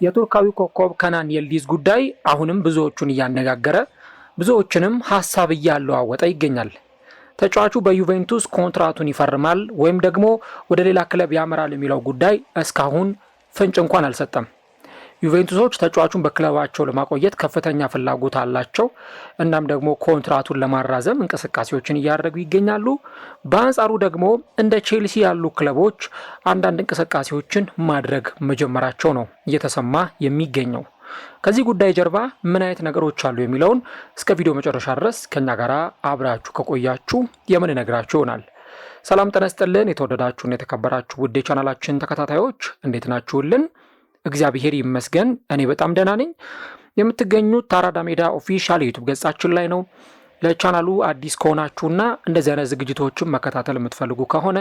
የቱርካዊ ኮከብ ከናን የልዲዝ ጉዳይ አሁንም ብዙዎቹን እያነጋገረ፣ ብዙዎችንም ሀሳብ እያለዋወጠ ይገኛል። ተጫዋቹ በዩቬንቱስ ኮንትራቱን ይፈርማል ወይም ደግሞ ወደ ሌላ ክለብ ያመራል የሚለው ጉዳይ እስካሁን ፍንጭ እንኳን አልሰጠም። ዩቬንቱሶች ተጫዋቹን በክለባቸው ለማቆየት ከፍተኛ ፍላጎት አላቸው። እናም ደግሞ ኮንትራቱን ለማራዘም እንቅስቃሴዎችን እያደረጉ ይገኛሉ። በአንጻሩ ደግሞ እንደ ቼልሲ ያሉ ክለቦች አንዳንድ እንቅስቃሴዎችን ማድረግ መጀመራቸው ነው እየተሰማ የሚገኘው። ከዚህ ጉዳይ ጀርባ ምን አይነት ነገሮች አሉ የሚለውን እስከ ቪዲዮ መጨረሻ ድረስ ከኛ ጋር አብራችሁ ከቆያችሁ የምንነግራችሁ ይሆናል። ሰላም ጤና ይስጥልን። የተወደዳችሁና የተከበራችሁ ውድ የቻናላችን ተከታታዮች፣ እንዴት ናችሁልን? እግዚአብሔር ይመስገን እኔ በጣም ደህና ነኝ። የምትገኙት አራዳ ሜዳ official የ YouTube ገጻችን ላይ ነው። ለቻናሉ አዲስ ከሆናችሁና እንደዚህ አይነት ዝግጅቶችን መከታተል የምትፈልጉ ከሆነ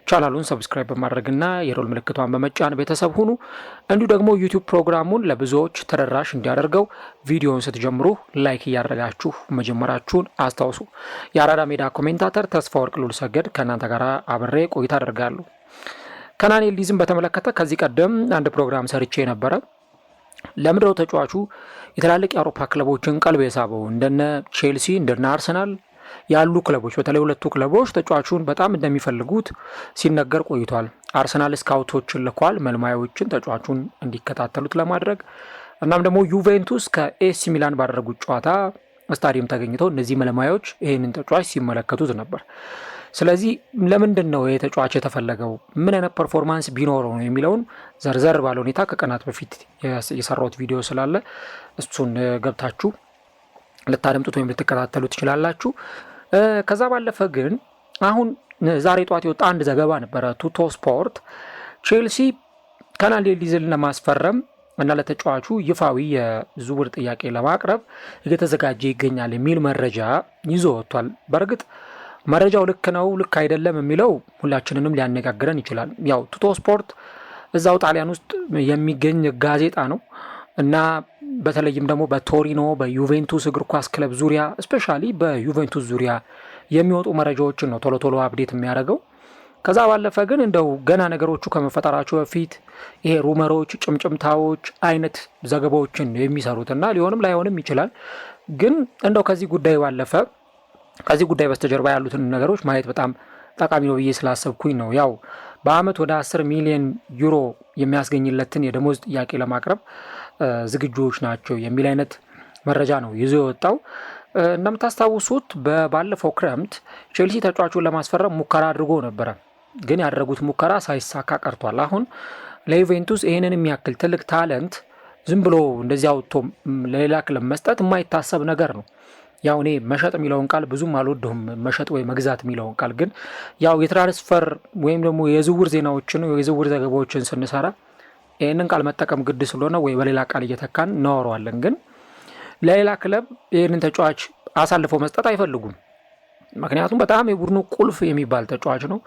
ቻናሉን subscribe በማድረግና የደወል ምልክቷን በመጫን ቤተሰብ ሁኑ። እንዲሁ ደግሞ YouTube ፕሮግራሙን ለብዙዎች ተደራሽ እንዲያደርገው ቪዲዮውን ስትጀምሩ like እያደረጋችሁ መጀመራችሁን አስታውሱ። የአራዳ ሜዳ commentator ተስፋ ወርቅ ሉልሰገድ ከእናንተ ጋር አብሬ ቆይታ አደርጋለሁ። ከናን ይልዲዝን በተመለከተ ከዚህ ቀደም አንድ ፕሮግራም ሰርቼ ነበረ። ለምንድነው ተጫዋቹ የትላልቅ የአውሮፓ ክለቦችን ቀልብ የሳበው? እንደነ ቼልሲ፣ እንደነ አርሰናል ያሉ ክለቦች፣ በተለይ ሁለቱ ክለቦች ተጫዋቹን በጣም እንደሚፈልጉት ሲነገር ቆይቷል። አርሰናል ስካውቶችን ልኳል፣ መልማዮችን ተጫዋቹን እንዲከታተሉት ለማድረግ። እናም ደግሞ ዩቬንቱስ ከኤሲ ሚላን ባደረጉት ጨዋታ ስታዲየም ተገኝተው እነዚህ መልማዮች ይህንን ተጫዋች ሲመለከቱት ነበር። ስለዚህ ለምንድን ነው ይህ ተጫዋች የተፈለገው፣ ምን አይነት performance ቢኖረው ነው የሚለውን ዘርዘር ባለ ሁኔታ ከቀናት በፊት የሰራሁት ቪዲዮ ስላለ እሱን ገብታችሁ ልታደምጡት ወይም ልትከታተሉ ትችላላችሁ። ከዛ ባለፈ ግን አሁን ዛሬ ጠዋት የወጣ አንድ ዘገባ ነበረ። ቱቶ ስፖርት ቼልሲ ከናን ይልዲዝን ለማስፈረም እና ለተጫዋቹ ይፋዊ የዝውውር ጥያቄ ለማቅረብ እየተዘጋጀ ይገኛል የሚል መረጃ ይዞ ወጥቷል። በእርግጥ መረጃው ልክ ነው ልክ አይደለም የሚለው ሁላችንንም ሊያነጋግረን ይችላል። ያው ቱቶ ስፖርት እዛው ጣሊያን ውስጥ የሚገኝ ጋዜጣ ነው እና በተለይም ደግሞ በቶሪኖ፣ በዩቬንቱስ እግር ኳስ ክለብ ዙሪያ፣ especially በዩቬንቱስ ዙሪያ የሚወጡ መረጃዎችን ነው ቶሎ ቶሎ update የሚያደርገው። ከዛ ባለፈ ግን እንደው ገና ነገሮቹ ከመፈጠራቸው በፊት ይሄ rumor ኦች፣ ጭምጭምታዎች አይነት ዘገባዎችን የሚሰሩት እና ሊሆንም ላይሆንም ይችላል። ግን እንደው ከዚህ ጉዳይ ባለፈ ከዚህ ጉዳይ በስተጀርባ ያሉትን ነገሮች ማየት በጣም ጠቃሚ ነው ብዬ ስላሰብኩኝ ነው። ያው በአመት ወደ 10 ሚሊዮን ዩሮ የሚያስገኝለትን የደሞዝ ጥያቄ ለማቅረብ ዝግጁዎች ናቸው የሚል አይነት መረጃ ነው ይዞ የወጣው። እንደምታስታውሱት በባለፈው ክረምት ቼልሲ ተጫዋቹን ለማስፈረም ሙከራ አድርጎ ነበረ፣ ግን ያደረጉት ሙከራ ሳይሳካ ቀርቷል። አሁን ለዩቬንቱስ ይህንን የሚያክል ትልቅ talent ዝም ብሎ እንደዚህ አውጥቶ ለሌላ ክለብ መስጠት የማይታሰብ ነገር ነው። ያው እኔ መሸጥ የሚለውን ቃል ብዙም አልወደውም፣ መሸጥ ወይ መግዛት የሚለውን ቃል። ግን ያው የ transfer ወይም ደግሞ የዝውውር ዜናዎችን፣ የዝውውር ዘገባዎችን ስንሰራ ይህንን ቃል መጠቀም ግድ ስለሆነ ወይ በሌላ ቃል እየተካን እናወራዋለን። ግን ለሌላ ክለብ ይህንን ተጫዋች አሳልፈው መስጠት አይፈልጉም። ምክንያቱም በጣም የቡድኑ ቁልፍ የሚባል ተጫዋች ነው።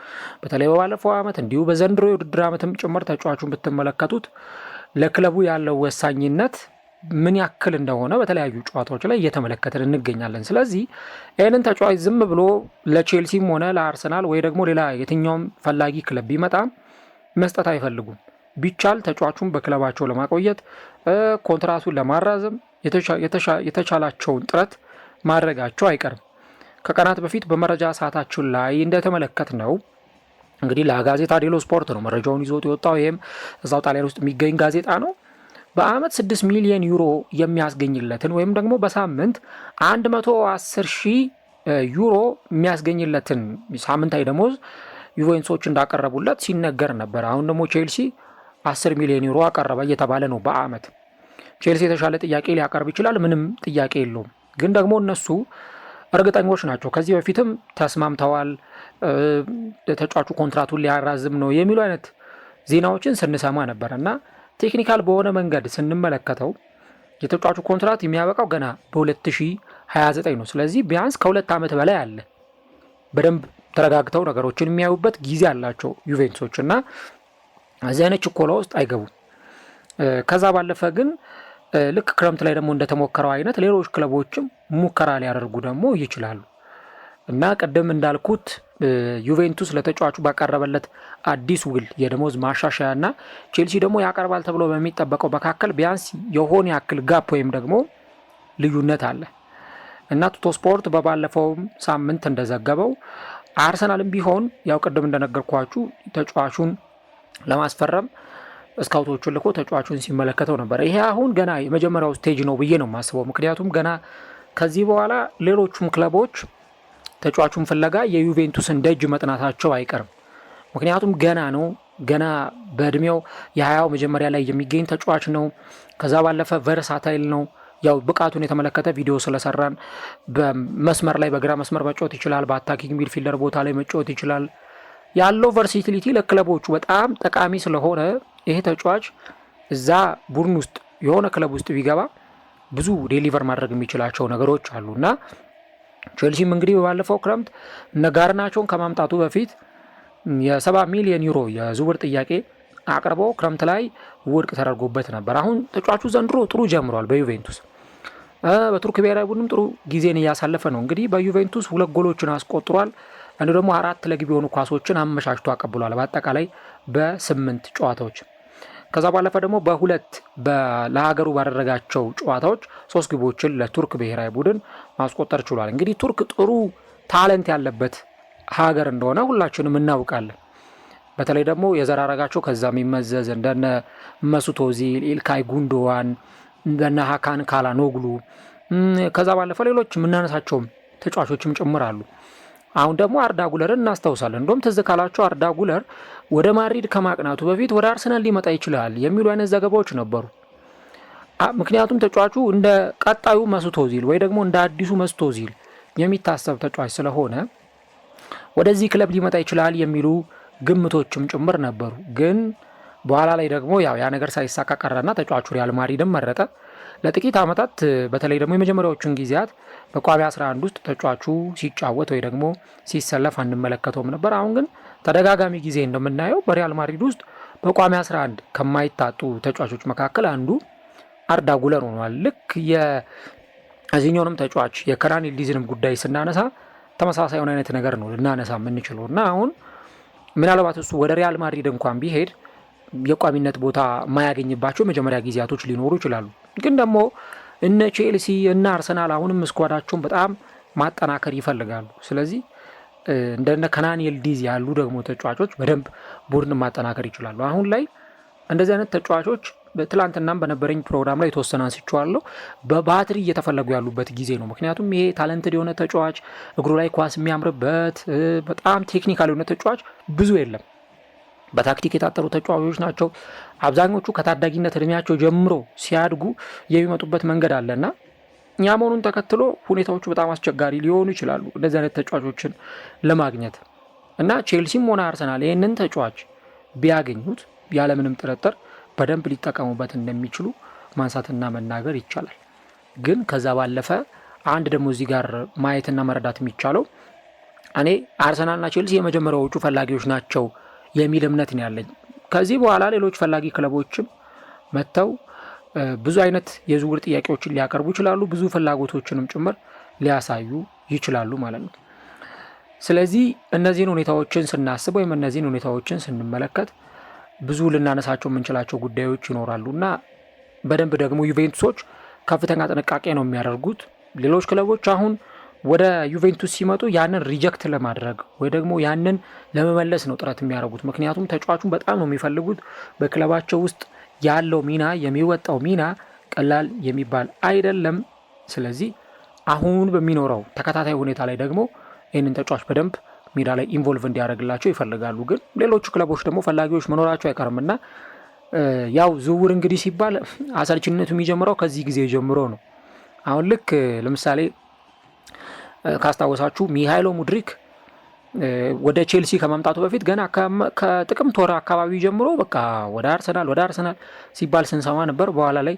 በተለይ በባለፈው ዓመት እንዲሁ በዘንድሮ የውድድር ዓመትም ጭምር ተጫዋቹን ብትመለከቱት ለክለቡ ያለው ወሳኝነት ምን ያክል እንደሆነ በተለያዩ ጨዋታዎች ላይ እየተመለከትን እንገኛለን። ስለዚህ ይህንን ተጫዋች ዝም ብሎ ለቼልሲም ሆነ ለአርሰናል ወይ ደግሞ ሌላ የትኛውም ፈላጊ ክለብ ቢመጣ መስጠት አይፈልጉም። ቢቻል ተጫዋቹን በክለባቸው ለማቆየት፣ ኮንትራቱን ለማራዘም የተቻላቸውን ጥረት ማድረጋቸው አይቀርም። ከቀናት በፊት በመረጃ ሰዓታችን ላይ እንደተመለከትነው እንግዲህ ለጋዜታ ዴሎ ስፖርት ነው መረጃውን ይዞት የወጣው። ይህም እዛው ጣሊያን ውስጥ የሚገኝ ጋዜጣ ነው። በአመት 6 ሚሊዮን ዩሮ የሚያስገኝለትን ወይም ደግሞ በሳምንት 110 ሺህ ዩሮ የሚያስገኝለትን ሳምንታዊ ደሞዝ ዩቬንቱሶች እንዳቀረቡለት ሲነገር ነበር። አሁን ደግሞ ቼልሲ 10 ሚሊዮን ዩሮ አቀረበ እየተባለ ነው በአመት። ቼልሲ የተሻለ ጥያቄ ሊያቀርብ ይችላል፣ ምንም ጥያቄ የለውም። ግን ደግሞ እነሱ እርግጠኞች ናቸው። ከዚህ በፊትም ተስማምተዋል፣ ተጫዋቹ ኮንትራቱን ሊያራዝም ነው የሚሉ አይነት ዜናዎችን ስንሰማ ነበር እና technical በሆነ መንገድ ስንመለከተው የተጫዋቹ ኮንትራት የሚያበቃው ገና በ2029 ነው። ስለዚህ ቢያንስ ከ2 ዓመት በላይ አለ። በደንብ ተረጋግተው ነገሮችን የሚያዩበት ጊዜ አላቸው ዩቬንቱሶች እና እዚህ አይነት ችኮላ ውስጥ አይገቡም። ከዛ ባለፈ ግን ልክ ክረምት ላይ ደግሞ እንደተሞከረው አይነት ሌሎች ክለቦችም ሙከራ ሊያደርጉ ደግሞ ይችላሉ። እና ቅድም እንዳልኩት ዩቬንቱስ ለተጫዋቹ ባቀረበለት አዲስ ውል የደሞዝ ማሻሻያ እና ቼልሲ ደግሞ ያቀርባል ተብሎ በሚጠበቀው መካከል ቢያንስ የሆነ ያክል gap ወይም ደግሞ ልዩነት አለ። እና ቱቶ ስፖርት በባለፈውም ሳምንት እንደዘገበው አርሰናልም ቢሆን ያው ቅድም እንደነገርኳችሁ ተጫዋቹን ለማስፈረም ስካውቶቹን ልኮ ተጫዋቹን ሲመለከተው ነበር። ይሄ አሁን ገና የመጀመሪያው stage ነው ብዬ ነው የማስበው። ምክንያቱም ገና ከዚህ በኋላ ሌሎቹም ክለቦች ተጫዋቹን ፍለጋ የዩቬንቱስን ደጅ መጥናታቸው አይቀርም። ምክንያቱም ገና ነው። ገና በእድሜው የ20ው መጀመሪያ ላይ የሚገኝ ተጫዋች ነው። ከዛ ባለፈ versatile ነው። ያው ብቃቱን የተመለከተ ቪዲዮ ስለሰራን በመስመር ላይ በግራ መስመር መጫወት ይችላል። በ attacking midfielder ቦታ ላይ መጫወት ይችላል። ያለው versatility ለክለቦቹ በጣም ጠቃሚ ስለሆነ ይሄ ተጫዋች እዛ ቡድን ውስጥ የሆነ ክለብ ውስጥ ቢገባ ብዙ deliver ማድረግ የሚችላቸው ነገሮች አሉ። እና ቼልሲም እንግዲህ ባለፈው ክረምት እነ ጋርናቾን ከማምጣቱ በፊት የ70 ሚሊዮን ዩሮ የዝውውር ጥያቄ አቅርቦ ክረምት ላይ ውድቅ ተደርጎበት ነበር። አሁን ተጫዋቹ ዘንድሮ ጥሩ ጀምሯል በዩቬንቱስ፣ በቱርክ ብሔራዊ ቡድንም ጥሩ ጊዜን እያሳለፈ ነው። እንግዲህ በዩቬንቱስ ሁለት ጎሎችን አስቆጥሯል። እንዲሁ ደግሞ አራት ለግብ የሆኑ ኳሶችን አመቻችቶ አቀብሏል። በአጠቃላይ በስምንት ጨዋታዎች። ከዛ ባለፈ ደግሞ በሁለት ለሀገሩ ባደረጋቸው ጨዋታዎች ሶስት ግቦችን ለቱርክ ብሔራዊ ቡድን ማስቆጠር ችሏል። እንግዲህ ቱርክ ጥሩ talent ያለበት ሀገር እንደሆነ ሁላችንም እናውቃለን። በተለይ ደግሞ የዘር ሐረጋቸው ከዛ የሚመዘዝ እንደነ መሱት ኦዚል፣ ኢልካይ ጉንዶዋን፣ እንደነ ሀካን ካላኖግሉ፣ ከዛ ባለፈ ሌሎች የምናነሳቸውም ተጫዋቾችም ጭምር አሉ። አሁን ደግሞ አርዳ ጉለርን እናስታውሳለን። እንደውም ትዝ ካላቸው አርዳ ጉለር ወደ ማድሪድ ከማቅናቱ በፊት ወደ አርሰናል ሊመጣ ይችላል የሚሉ አይነት ዘገባዎች ነበሩ። ምክንያቱም ተጫዋቹ እንደ ቀጣዩ መሱት ኦዚል ወይ ደግሞ እንደ አዲሱ መሱት ኦዚል የሚታሰብ ተጫዋች ስለሆነ ወደዚህ ክለብ ሊመጣ ይችላል የሚሉ ግምቶችም ጭምር ነበሩ። ግን በኋላ ላይ ደግሞ ያው ያ ነገር ሳይሳካ ቀረና ተጫዋቹ ሪያል ማድሪድን መረጠ። ለጥቂት ዓመታት በተለይ ደግሞ የመጀመሪያዎቹን ጊዜያት በቋሚ 11 ውስጥ ተጫዋቹ ሲጫወት ወይ ደግሞ ሲሰለፍ አንመለከተውም ነበር። አሁን ግን ተደጋጋሚ ጊዜ እንደምናየው በሪያል ማድሪድ ውስጥ በቋሚ 11 ከማይታጡ ተጫዋቾች መካከል አንዱ አርዳ ጉለር ሆኗል። ልክ የዚህኛውንም ተጫዋች የከናን ይልዲዝንም ጉዳይ ስናነሳ ተመሳሳዩን አይነት ነገር ነው ልናነሳ የምንችለው። እና አሁን ምናልባት እሱ ወደ ሪያል ማድሪድ እንኳን ቢሄድ የቋሚነት ቦታ የማያገኝባቸው የመጀመሪያ ጊዜያቶች ሊኖሩ ይችላሉ። ግን ደግሞ እነ ቼልሲ እነ አርሰናል አሁንም squad ኣቸውን በጣም ማጠናከር ይፈልጋሉ። ስለዚህ እንደነ ከናን ይልዲዝ ያሉ ደግሞ ተጫዋቾች በደንብ ቡድን ማጠናከር ይችላሉ። አሁን ላይ እንደዚህ አይነት ተጫዋቾች ትላንትናም በነበረኝ ፕሮግራም ላይ የተወሰነ አንስቼዋለሁ። በባትሪ እየተፈለጉ ያሉበት ጊዜ ነው። ምክንያቱም ይሄ talented የሆነ ተጫዋች፣ እግሩ ላይ ኳስ የሚያምርበት በጣም technical የሆነ ተጫዋች ብዙ የለም። በታክቲክ የታጠሩ ተጫዋቾች ናቸው። አብዛኞቹ ከታዳጊነት እድሜያቸው ጀምሮ ሲያድጉ የሚመጡበት መንገድ አለና ያ መሆኑን ተከትሎ ሁኔታዎቹ በጣም አስቸጋሪ ሊሆኑ ይችላሉ እንደዚህ አይነት ተጫዋቾችን ለማግኘት። እና ቼልሲም ሆነ አርሰናል ይህንን ተጫዋች ቢያገኙት ያለምንም ጥርጥር በደንብ ሊጠቀሙበት እንደሚችሉ ማንሳትና መናገር ይቻላል። ግን ከዛ ባለፈ አንድ ደግሞ እዚህ ጋር ማየትና መረዳት የሚቻለው እኔ አርሰናልና ቼልሲ የመጀመሪያዎቹ ፈላጊዎች ናቸው የሚል እምነት ነው ያለኝ። ከዚህ በኋላ ሌሎች ፈላጊ ክለቦችም መጥተው ብዙ አይነት የዝውውር ጥያቄዎችን ሊያቀርቡ ይችላሉ። ብዙ ፍላጎቶችንም ጭምር ሊያሳዩ ይችላሉ ማለት ነው። ስለዚህ እነዚህን ሁኔታዎችን ስናስብ ወይም እነዚህን ሁኔታዎችን ስንመለከት ብዙ ልናነሳቸው የምንችላቸው ጉዳዮች ይኖራሉ። እና በደንብ ደግሞ ዩቬንቱሶች ከፍተኛ ጥንቃቄ ነው የሚያደርጉት። ሌሎች ክለቦች አሁን ወደ ዩቬንቱስ ሲመጡ ያንን reject ለማድረግ ወይ ደግሞ ያንን ለመመለስ ነው ጥረት የሚያደርጉት። ምክንያቱም ተጫዋቹን በጣም ነው የሚፈልጉት። በክለባቸው ውስጥ ያለው ሚና፣ የሚወጣው ሚና ቀላል የሚባል አይደለም። ስለዚህ አሁን በሚኖረው ተከታታይ ሁኔታ ላይ ደግሞ ይህንን ተጫዋች በደንብ ሜዳ ላይ involve እንዲያደርግላቸው ይፈልጋሉ። ግን ሌሎቹ ክለቦች ደግሞ ፈላጊዎች መኖራቸው አይቀርም። እና ያው ዝውውር እንግዲህ ሲባል አሰልችነቱ የሚጀምረው ከዚህ ጊዜ ጀምሮ ነው። አሁን ልክ ለምሳሌ ካስታወሳችሁ ሚሃይሎ ሙድሪክ ወደ ቼልሲ ከመምጣቱ በፊት ገና ከጥቅምት ወር አካባቢ ጀምሮ በቃ ወደ አርሰናል፣ ወደ አርሰናል ሲባል ስንሰማ ነበር። በኋላ ላይ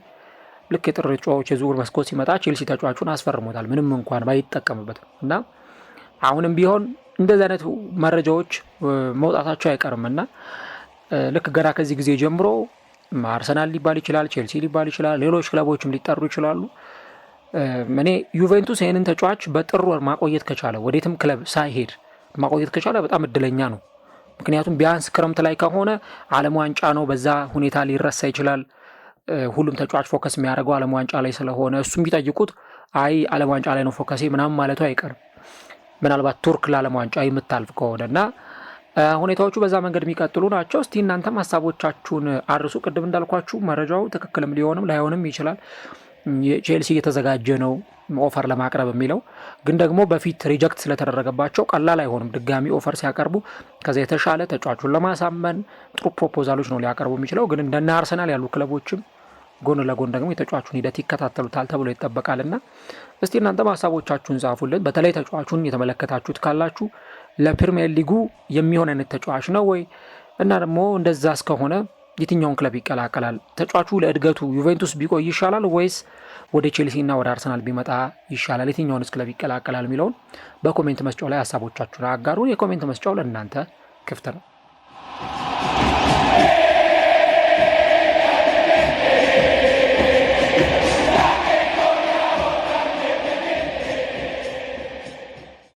ልክ የጥር ተጫዋቾች የዝውውር መስኮት ሲመጣ ቼልሲ ተጫዋቹን አስፈርሞታል፣ ምንም እንኳን ባይጠቀምበትም። እና አሁንም ቢሆን እንደዚህ አይነት መረጃዎች መውጣታቸው አይቀርም። እና ልክ ገና ከዚህ ጊዜ ጀምሮ አርሰናል ሊባል ይችላል፣ ቼልሲ ሊባል ይችላል፣ ሌሎች ክለቦችም ሊጠሩ ይችላሉ። እኔ ዩቬንቱስ ይህንን ተጫዋች በጥር ወር ማቆየት ከቻለ፣ ወዴትም ክለብ ሳይሄድ ማቆየት ከቻለ በጣም እድለኛ ነው። ምክንያቱም ቢያንስ ክረምት ላይ ከሆነ ዓለም ዋንጫ ነው፣ በዛ ሁኔታ ሊረሳ ይችላል። ሁሉም ተጫዋች focus የሚያደርገው ዓለም ዋንጫ ላይ ስለሆነ እሱም ቢጠይቁት አይ ዓለም ዋንጫ ላይ ነው focus ኤ ምናምን ማለቱ አይቀርም። ምናልባት ቱርክ ለዓለም ዋንጫ የምታልፍ ከሆነ እና ሁኔታዎቹ በዛ መንገድ የሚቀጥሉ ናቸው። እስቲ እናንተም ሀሳቦቻችሁን አድርሱ። ቅድም እንዳልኳችሁ መረጃው ትክክልም ሊሆንም ላይሆንም ይችላል። ቼልሲ እየተዘጋጀ ነው offer ለማቅረብ የሚለው ግን ደግሞ በፊት reject ስለተደረገባቸው ቀላል አይሆንም። ድጋሚ offer ሲያቀርቡ ከዛ የተሻለ ተጫዋቹን ለማሳመን ጥሩ proposal ኦች ነው ሊያቀርቡ የሚችለው። ግን እንደነ አርሰናል ያሉ ክለቦችም ጎን ለጎን ደግሞ የተጫዋቹን ሂደት ይከታተሉታል ተብሎ ይጠበቃልና እስቲ እናንተም ሀሳቦቻችሁን ጻፉልን። በተለይ ተጫዋቹን የተመለከታችሁት ካላችሁ ለፕሪሚየር ሊጉ የሚሆን አይነት ተጫዋች ነው ወይ እና ደግሞ እንደዛ እስከሆነ የትኛውን ክለብ ይቀላቀላል? ተጫዋቹ ለእድገቱ ዩቬንቱስ ቢቆይ ይሻላል ወይስ ወደ ቼልሲ እና ወደ አርሰናል ቢመጣ ይሻላል? የትኛውንስ ክለብ ይቀላቀላል የሚለውን በ comment መስጫው ላይ ሀሳቦቻችሁን አጋሩን። የ comment መስጫው ለእናንተ ክፍት ነው።